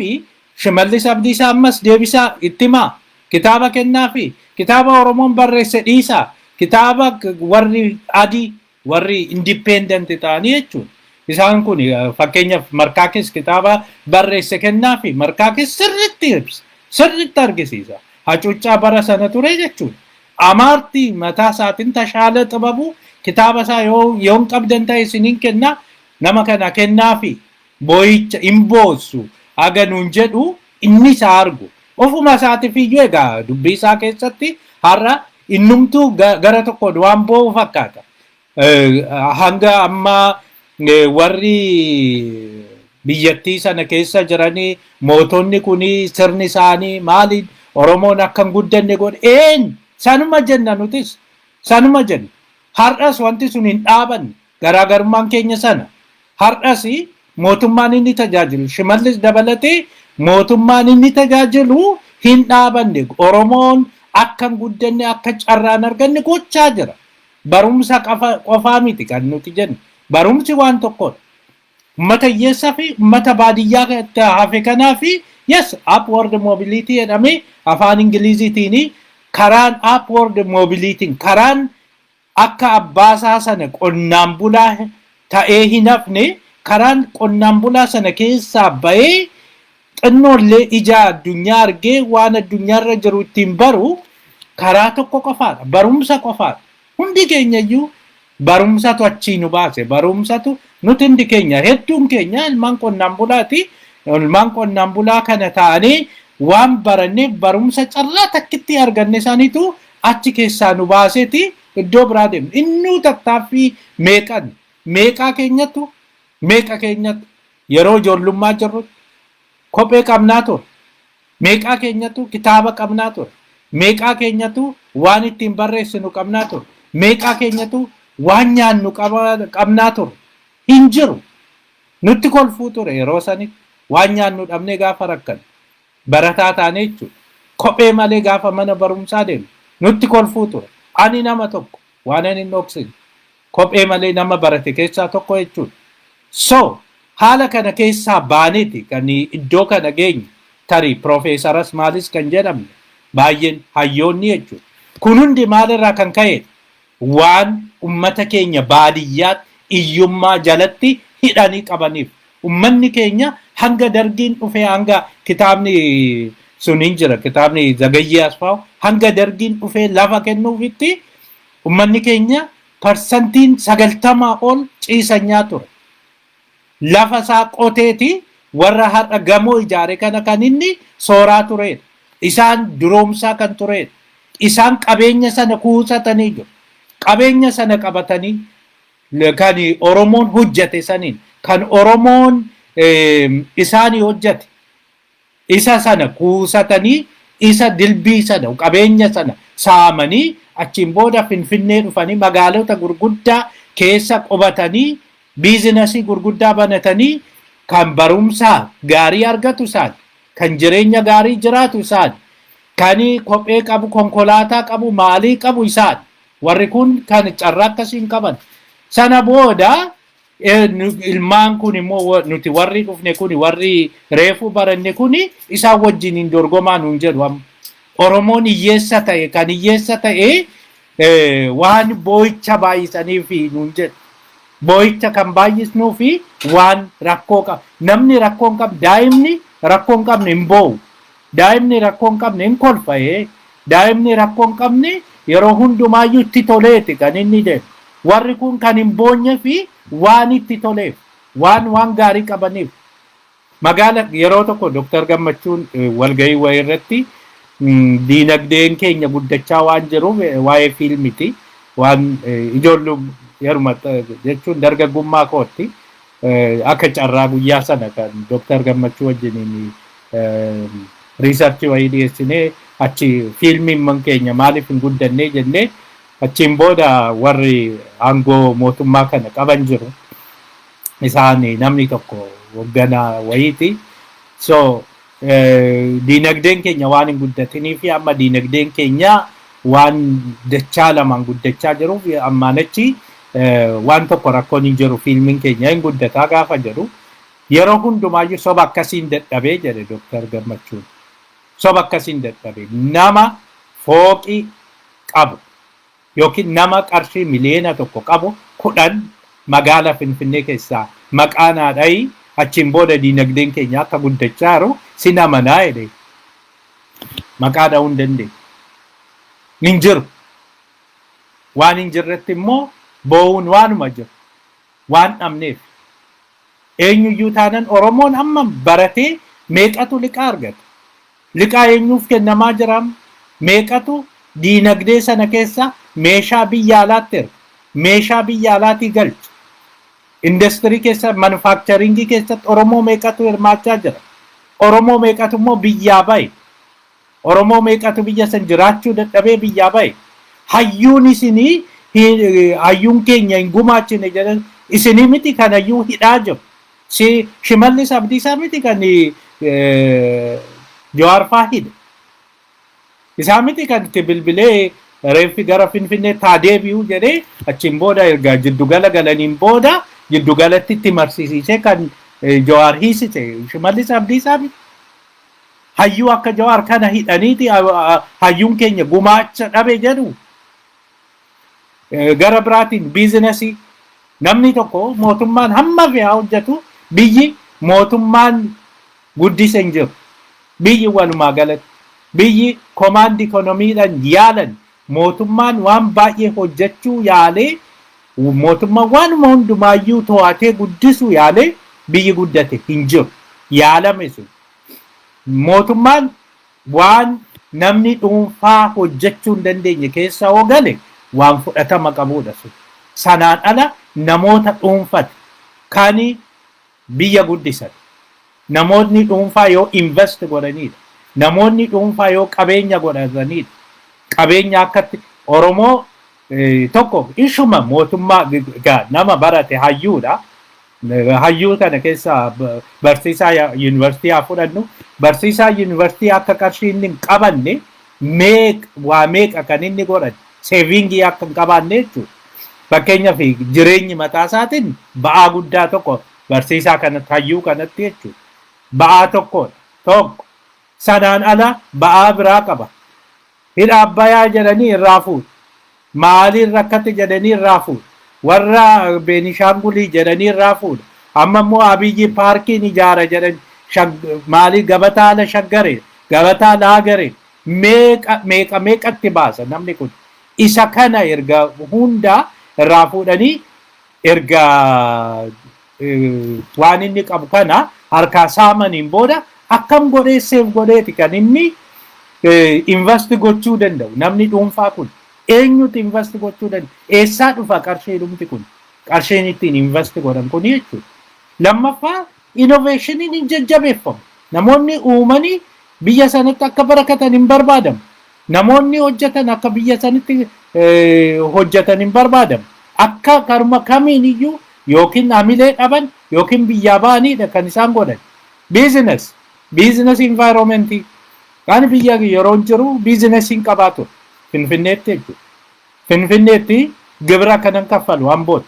Shimallis Abdiisaa ammas deebisaa itti himaa. Kitaaba kennaafi. Kitaaba Oromoon barreesse dhiisaa. Kitaaba warri adii, warri independent ta'anii jechuudha. Isaan kun fakkeenyaaf Markaakis kitaaba barreesse kennaafi. Markaakis sirriitti ibsa. Sirriitti argisiisa. Hacuuccaa bara sana ture jechuudha. Amaartii mataa isaatiin Tashaala Xibabu kitaaba isaa yoo yoon qabdan ta'e isiniin kennaa, nama kana kennaafi. Boo'icha hin boossu haga nuun jedhu inni isa argu. Ofuma isaatiif iyyuu egaa dubbii isaa keessatti har'a innumtuu gara tokkoon waan boo'u fakkaata. Hanga ammaa warri biyyattii sana keessa jiranii, mootonni kuni, sirni isaanii maali, Oromoon akka hin guddanne godhe een sanuma jenna, nutis sanuma jenna. Har'as wanti sun hin dhaabanne. Garaagarummaan keenya sana. Har'as mootummaan inni tajaajilu, Shimallis dabalatee, mootummaan inni tajaajilu hin dhaabanne. Oromoon akka hin guddanne, akka carraan arganne gochaa jira. Barumsa qofaa miti kan nuti jennu. Barumsi waan tokkodha. Ummata hiyyeessaa fi ummata baadiyyaa hafe kanaa fi yes, upward mobility jedhamee afaan Ingiliziitiin karaan upward mobility, karaan akka abbaasaa sana qonnaan bulaa ta'ee hin hafne, karaan qonnaan bulaa sana keessaa bahee xinnoollee ija addunyaa argee waan addunyaarra jiru ittiin baru karaa tokko qofaadha. Barumsa qofaadha. Hundi keenya iyyuu barumsatu achii nu baase. Barumsatu nuti hundi keenya, hedduun keenya ilmaan qonnaan bulaati. Ilmaan qonnaan bulaa kana ta'anii waan baranneef, barumsa carraa takkitti arganne sanitu achi keessaa nu baaseeti iddoo biraa deemne. Innuu tattaaffii meeqan meeqaa keenyatu, meeqa keenyatu yeroo ijoollummaa jirrutti kophee qabnaa ture? Meeqaa keenyatu kitaaba qabnaa ture? Meeqaa keenyatu waan ittiin barreessinu qabnaa ture? Meeqaa keenyatu waan nyaannu qabnaa ture? Hin jiru. Nutti kolfuu ture yeroo sanitti waan nyaannu dhabnee gaafa rakkannu. Barataa taanee jechuudha. Kophee malee gaafa mana barumsaa deemnu nutti kolfuu ture. Ani nama tokko waan ani hin dhoksine. Kophee malee nama barate keessaa tokko jechuudha. So haala kana keessaa baaneeti kan iddoo kana geenye, tarii piroofeesaras maalis kan jedhamne baay'een hayyoonni jechuudha. Kun hundi maalirraa kan ka'edha? Waan ummata keenya baadiyyaatti iyyummaa jalatti hidhanii qabaniif. Ummanni keenya hanga Dargiin dhufee, hanga kitaabni sun hin jira, kitaabni Zagayyee Asfaaw, hanga Dargiin dhufee lafa kennuufitti ummanni keenya 90% ol ciisanyaa ture. Lafa isaa qoteeti warra har'a gamoo ijaare kana kan inni sooraa turedha. Isaan duroomsaa kan turedha. Isaan qabeenya sana kuusatanii jiru. Qabeenya sana qabatanii kan Oromoon hojjete saniin, kan Oromoon isaanii hojjete isa sana kuusatanii, isa dilbii sana, qabeenya sana saamanii, achiin booda Finfinnee dhufanii magaalota gurguddaa keessa qubatanii biizinasii gurguddaa banatanii, kan barumsaa gaarii argatu isaan, kan jireenya gaarii jiraatu isaan, kan kophee qabu, konkolaataa qabu, maalii qabu isaan. Warri kun kan carraa akkasii hin qaban. Sana booda ilmaan kun immoo, nuti warri dhufne kun, warri reefu baranne kun, isaan wajjin hin dorgomaa nuun jedhu amma. Oromoon hiyyeessa ta'e kan hiyyeessa ta'e waan boo'icha baay'isanii fi nuun jedhu. Boo'icha kan baay'isnuu fi waan rakkoo qaba. Namni rakkoo hin qabne, daa'imni rakkoo hin qabne hin boo'u. Daa'imni rakkoo hin qabne hin kolfa'ee. Daa'imni rakkoo hin qabne yeroo hundumaayyuu itti toleeti kan inni deemu. Warri kun kan hin boonye fi waan itti toleef, waan gaarii qabaniif. Magaala yeroo tokko Dooktar Gammachuun walgahii wayii irratti diinagdeen keenya guddachaa waan jiruuf, waa'ee fiilmiti, waan ijoollum yeruma jechuun dargaggummaa kootti, akka carraa guyyaa sana kan Dooktar Gammachuu wajjiniin research wayii dhiyeessinee, achi fiilmiin keenya maaliif hin guddannee jennee, achiin booda warri aangoo mootummaa kana qaban jiru. Isaan namni tokko hoogganaa wayiiti. So diinagdeen keenya waan hin guddatinii fi amma diinagdeen keenya waan dachaa lamaan guddachaa jiruuf, ammaan achi waan tokko rakkoon hin jiru, fiilmiin keenya hin guddataa gaafa jedhu, yeroo hundumaayyuu soba akkasiin dadhabee jedhe Dooktar Gammachuun. Soba akkasiin dadhabee, nama fooqii qabu yookiin nama qarshii 1 miliyoona qabu 10 magaala Finfinnee keessaa maqaa naa dhayi, achiin booda diinagdeen keenya akka guddachaa jiru sin amanaa jedhe. Maqaa dha'uu hin dandeenye. Hin jiru. Waan hin jirretti immoo boo'uun waanuma jiru. Waan dhabneef. Eenyuyyuu taanan Oromoon amma baratee meeqatu liqaa argata? Liqaa eenyuuf kennamaa jiraam? Meeqatu diinagdee sana keessa meeshaa biyya alaatti erga? Meeshaa biyya alaatii galcha? Industirii keessa, manufacturing keessatti Oromoo meeqatu hirmaachaa jira? Oromoo meeqatu immoo biyyaa bahe? Oromoo meeqatu biyya san jiraachuu dadhabee biyyaa bahe? Hayyuun isinii, hayyuun keenya hin gumaachine jedhan, isinii miti kan hayyuu hidhaa jiru? Si Shimallis Abdiisaa miti kan Jawaar faa hidhe? Isaa miti kan itti bilbilee reeffi gara Finfinnee taa deebi'u jedhee, achiin booda erga jiddugala galaniin booda jiddugalatti itti marsiisee kan Jawaar hiisise Shimallis Abdiisaa miti? Hayyuu akka Jawaar kana hidhaniiti hayyuun keenya gumaacha dhabe jedhu. Gara biraatiin business, namni tokko mootummaan hamma fe'aa hojjetu, biyyi mootummaan guddise hin jiru. Biyyi walumaa galatti biyyi command economydhaan yaalan, mootummaan waan baay'ee hojjechuu yaalee, mootummaan waanuma hundumaayyuu to'atee guddisuu yaalee, biyyi guddate hin jiru. Yaalame sun. Mootummaan waan namni dhuunfaa hojjechuu hin dandeenye keessa hoo gale waan fudhatama qabudha sun. Sanaan ala namoota dhuunfate kan biyya guddisan. Namoonni dhuunfaa yoo invest godhanidha. Namoonni dhuunfaa yoo qabeenya godhatanidha. Qabeenya akkatti Oromoo tokko ishuma mootummaa nama barate hayyuudha. Hayyuu kana keessa barsiisaa yuunivarsiitii haa fudhannu. Barsiisaa yuunivarsiitii akka qarshii inni hin qabanne meeqa waa meeqa kan inni godhan, saving akka hin qabaanne jechuudha. Fakkeenyaaf, jireenyi mataa isaatiin ba'aa guddaa tokko barsiisaa kanatti, hayyuu kanatti jechuudha. Ba'aa tokkodha. Tokko. Sanaan ala ba'aa biraa qaba. Hidha Abbayyaa jedhanii irraa fuudhu. Maaliin rakkate jedhanii irraa fuudhu. Warra Beenishaangulii jedhanii irraa fuudhu. Amma immoo Abiyyi paarkiin ijaara jedhan, maalii, gabataa la shaggare, gabataa laagare, meeqa meeqa meeqatti baasa namni kun. Isa kana erga hunda irraa fuudhanii, erga waan inni qabu kana harkaa saamaniin booda, akkam godhee save godheeti kan inni invest gochuu danda'u? Namni dhuunfaa kun eenyutu invest gochuu danda'u? Eessaa dhufa qarshii dhumti kun, qarshiin ittiin invest godhan kun jechuudha? Lammaffaa, innovationiin hin jajjabeeffamu. Namoonni uumanii biyya sanatti akka barakatan hin barbaadamu. Namoonni hojjetan akka biyya sanatti hojjetan hin barbaadamu. Akka karuma kamiin iyyuu yookiin hamilee dhaban yookiin biyyaa ba'aniidha kan isaan godhan. Business environment, kan biyya yeroo jiru businessiin qabaa ture Finfinneetti jechuudha. Finfinneetti gibira kanan kaffalu Ambootti.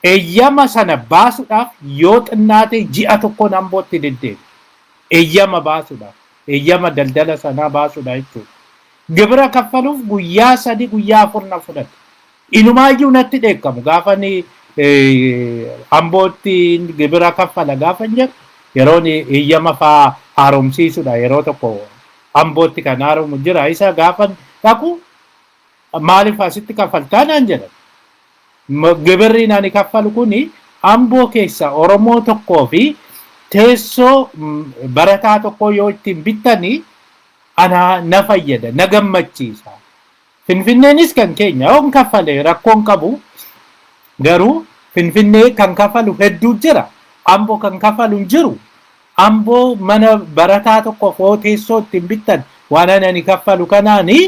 Eeyyama sana baasuudhaaf yoo xinnaate ji'a tokkoon Ambootti deddeebi. Eeyyama baasuudhaaf, eeyyama daldala sanaa baasuudha jechuudha. Gibira kaffaluuf guyyaa 3, guyyaa 4 na fudhata. Inumaayyuu natti dheekkamu gaafa ni Ambootti gibira kaffala gaafa jedhu. Yeroon eeyyama faa haaromsiisuudha, yeroo tokko Ambootti kan haaromu jira, isa gaafa dhaqu "Maaliif asitti kaffaltaa?" naan jedhan. Gibirri ani kaffalu kuni Amboo keessa Oromoo tokkoo fi teessoo barataa tokkoo yoo ittiin bittanii ana na fayyada, na gammachiisa. Finfinneenis kan keenya yoon kaffale rakkoon qabu, garuu Finfinnee kan kafalu hedduu jira. Amboo kan kafalu hin jiru. Amboo mana barataa tokkoof yoo teessoo ittiin bittan waan ani kaffalu kanaani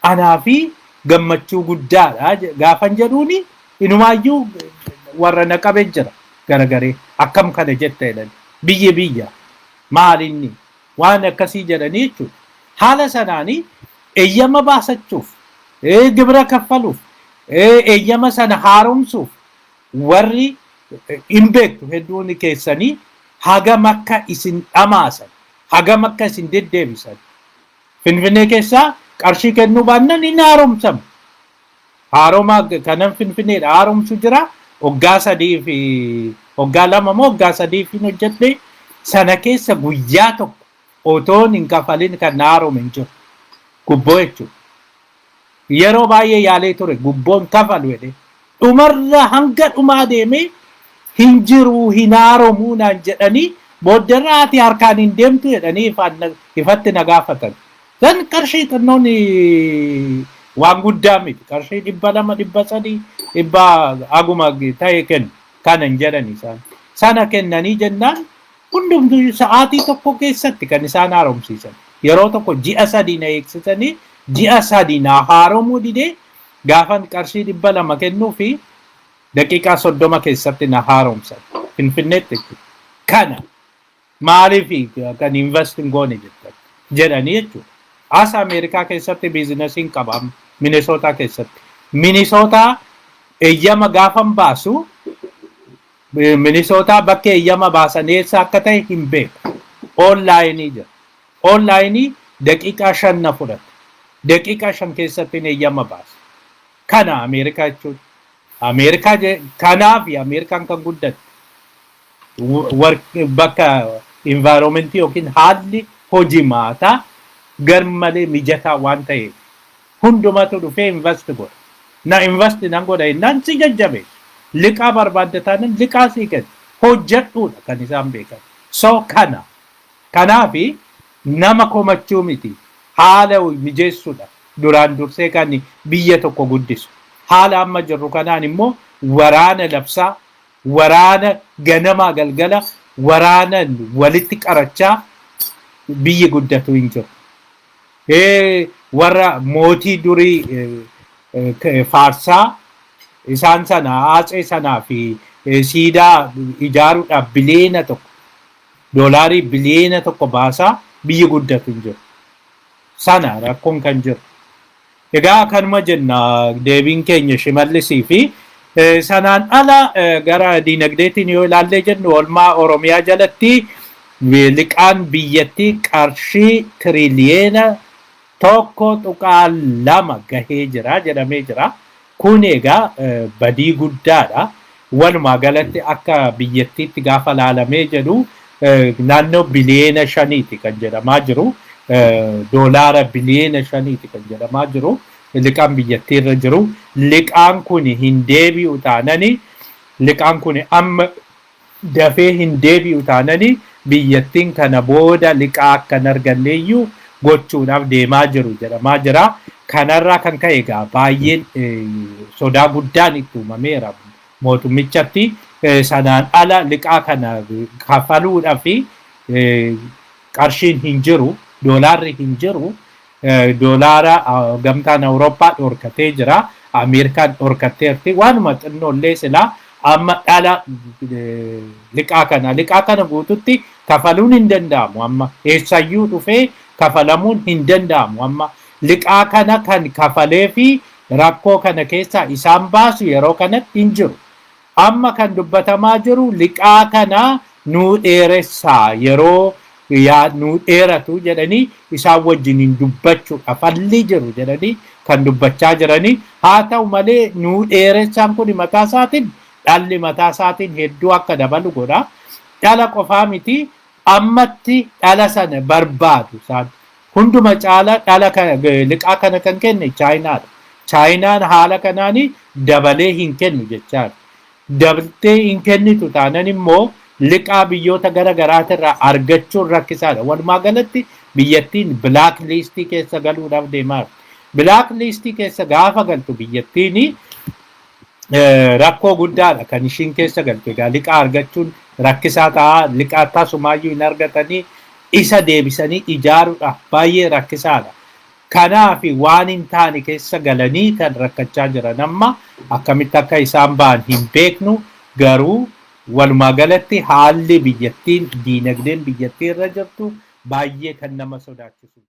anaa fi gammachuu guddaadha gaafan jedhuuni, inumaayyuu warra na qabe jira garagaree, "Akkam kana jetta?" jedhan. "Biyyi biyya maalinni?" waan akkasii jedhanii jechuudha. Haala sanaanii eeyyama baasachuuf, gibira kaffaluuf, eeyyama sana haaromsuuf warri hin beektu hedduun keessanii hagam akka isin dhamaasan, hagam akka isin deddeebisan. Finfinnee keessaa qarshii kennuu baannan hin haaromsamu. Haaroma kanan Finfinneedha haaromsu jira. Waggaa 3 fi waggaa 2 moo waggaa 3 fi hojjedhe, sana keessa guyyaa tokko otoon hin kafalin kan haarome hin jiru. Gubboo jechuudha. Yeroo baay'ee yaalee ture, gubboon kafalu jedhee. Dhumarra hanga dhumaa deemee hin jiru, hin haaromuu naan jedhanii, booddarra "Ati harkaan hin deemtu" jedhanii ifatti na gaafatan. San qarshii xinnoon waan guddaa miti. Qarshii 200, 300, dhibba haguma ta'e kennu kana hin jedhan isaan. Sana kennanii jennaan hundumtuu sa'aatii tokko keessatti kan isaan haaromsiisan. Yeroo tokko ji'a 3 na eegsisanii, ji'a 3 na haaromuu didee, gaafan qarshii 200 kennuu fi daqiiqaa 30 keessatti na haaromsan. Finfinneetti jechuudha. Kana maaliif kan invest hin goone jettan jedhanii jechuudha. As Ameerikaa keessatti businessiin qaba, Minisootaa keessatti. Minisootaa eeyyama gaafan baasu, Minisootaa bakka eeyyama baasan eessa akka ta'e hin beeku. Online jira. Online daqiiqaa 5 na fudhata. Daqiiqaa 5 keessatti eeyyama baasa. Kana Ameerikaa jechuudha. Ameerikaa kanaaf Ameerikaan kan guddatte. Bakka environmentii yookiin haalli hojii maataa garmalee mijataa waan ta'eef hundumatu dhufee invest godha. Na invest nan godha jennaan si jajjabeessu. Liqaa barbaadda taanaan liqaa sii kennu. Hojjedhuudha kan isaan beekan. So kana. Kanaafi nama komachuu miti. Haala mijeessuudha. Duraan dursee kan biyya tokko guddisu. Haala amma jirru kanaan immoo waraana labsaa, waraana ganamaa galgala waraana walitti qarachaa biyyi guddatu hin jiru. Warra mootii durii faarsaa isaan sana aatsee sanaa fi siidaa ijaaruudhaaf 1 biliyoona, doolaarii 1 biliyoona baasaa biyyi guddatu hin jiru. Sana rakkoon kan jiru. Egaa kanuma jenna deebiin keenya Shimallisii fi sanaan ala gara diinagdeetiin yoo ilaallee jennu, oolmaa Oromiyaa jalatti liqaan biyyattii qarshii tiriliyeena 1.2 gahee jira jedhamee jira. Kun egaa badii guddaadha. Walumaa galatti akka biyyattiitti gaafa laalamee jedhu naannoo biliyeena 5ti kan jedhamaa jiru. Doolaara biliyeena 5ti kan jedhamaa jiru. Liqaan biyyattii irra jiru. Liqaan kun hin deebi'u taanani, liqaan kun amma dafee hin deebi'u taanani, biyyattiin kana booda liqaa akka hin arganneeyyuu gochuudhaaf deemaa jiru jedhamaa jira. Kanarraa kan ka'e egaa baay'een sodaa guddaan itti uumameera mootummichatti. Sanaan ala liqaa kana kafaluudhaaf qarshiin hin jiru, doolaarri hin jiru. Doolaara gamtaan Awurooppaa dhorkatee jira. Ameerikaan dhorkatteerti. Waanuma xinnoollee silaa amma dhala liqaa kana guututti kafaluun hin danda'amu amma. Eessayyuu dhufee kafalamuun hin danda'amu amma. Liqaa kana kan kafalee fi rakkoo kana keessaa isaan baasu yeroo kanatti hin jiru. Amma kan dubbatamaa jiru liqaa kana nuu dheeressaa, yeroo yaa nuu dheeratu jedhanii isaan wajjiniin dubbachuudha falli jiru jedhanii kan dubbachaa jiranii. Haa ta'u malee, nuu dheeressaan kun mataa isaatiin dhalli mataa isaatiin hedduu akka dabalu godha. Dhala qofaa miti, ammatti dhala sana barbaadu isaan. Hunduma caala dhala liqaa kana kan kenne Chaayinaadha. Chaayinaan haala kanaani dabalee hin kennu jechaadha. Dabaltee hin kennitu taanan immoo liqaa biyyoota gara garaatirraa argachuun rakkisaadha. Walumaa galatti biyyattiin black listii keessa galuudhaaf deemaa jirti. Black listii keessa gaafa galtu biyyattiin rakkoo guddaadha kan ishiin keessa galtu. Egaa liqaa argachuun rakkisaa ta'a. Liqaa tasumaayyuu hin argatanii, isa deebisanii ijaaruudhaaf baay'ee rakkisaadha. Kanaaf waan hin taane keessa galanii kan rakkachaa jiran. Amma akkamitti akka isaan ba'an hin beeknu, garuu walumaa galatti haalli biyyattiin, diinagdeen biyyattii irra jirtu baay'ee kan nama sodaachisu.